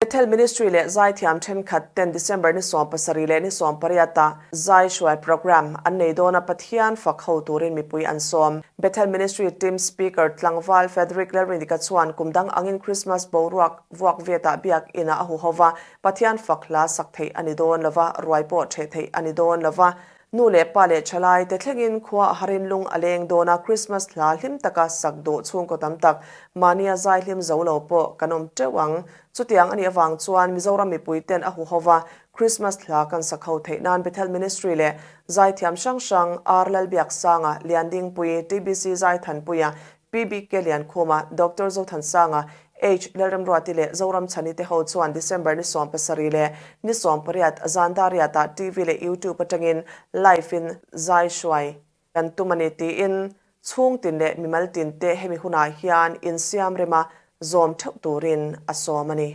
Bethel Ministry leh zaithiam thenkhat ten December ni 17 leh ni 18 ah zai hruai programme an nei dawn a, Pathian fak ho turin mipui an sawm. Bethel Ministry Team Speaker tlangval Frederick Lalrindika chuan kum dang angin Christmas boruak vuak vetah biak inah a hu ho va, Pathian fak hla sak theih a ni dawn lova, ruai pawh theh theih a ni dawn lova. Nu leh pa leh thalai te thlengin khua a harin lung a leng dawn a, Christmas hla hlim taka sak duh chhungkaw tam tak mahnia zai hlim zo lo pawh kan awm teuh ang. Chutiang a nih avang chuan Mizoram mipui ten a huho va, Christmas hla kan sak ho theih nan Bethel Ministry leh zaithiam hrang hrang R Lalbiaksanga, Liandingpui, TBC Zaithanpuia, PBK Liankhuma, Doctor Zothansanga, H Lalremruati leh Zoramchhani te ho chuan December ni 17 leh ni 18 zan dariatah TV leh YouTube atangin live in zai hruai kan tum a ni tiin chhungtin leh mimal tinte hemi hunah hian insiam rema zawm theuh turin a sawm a ni.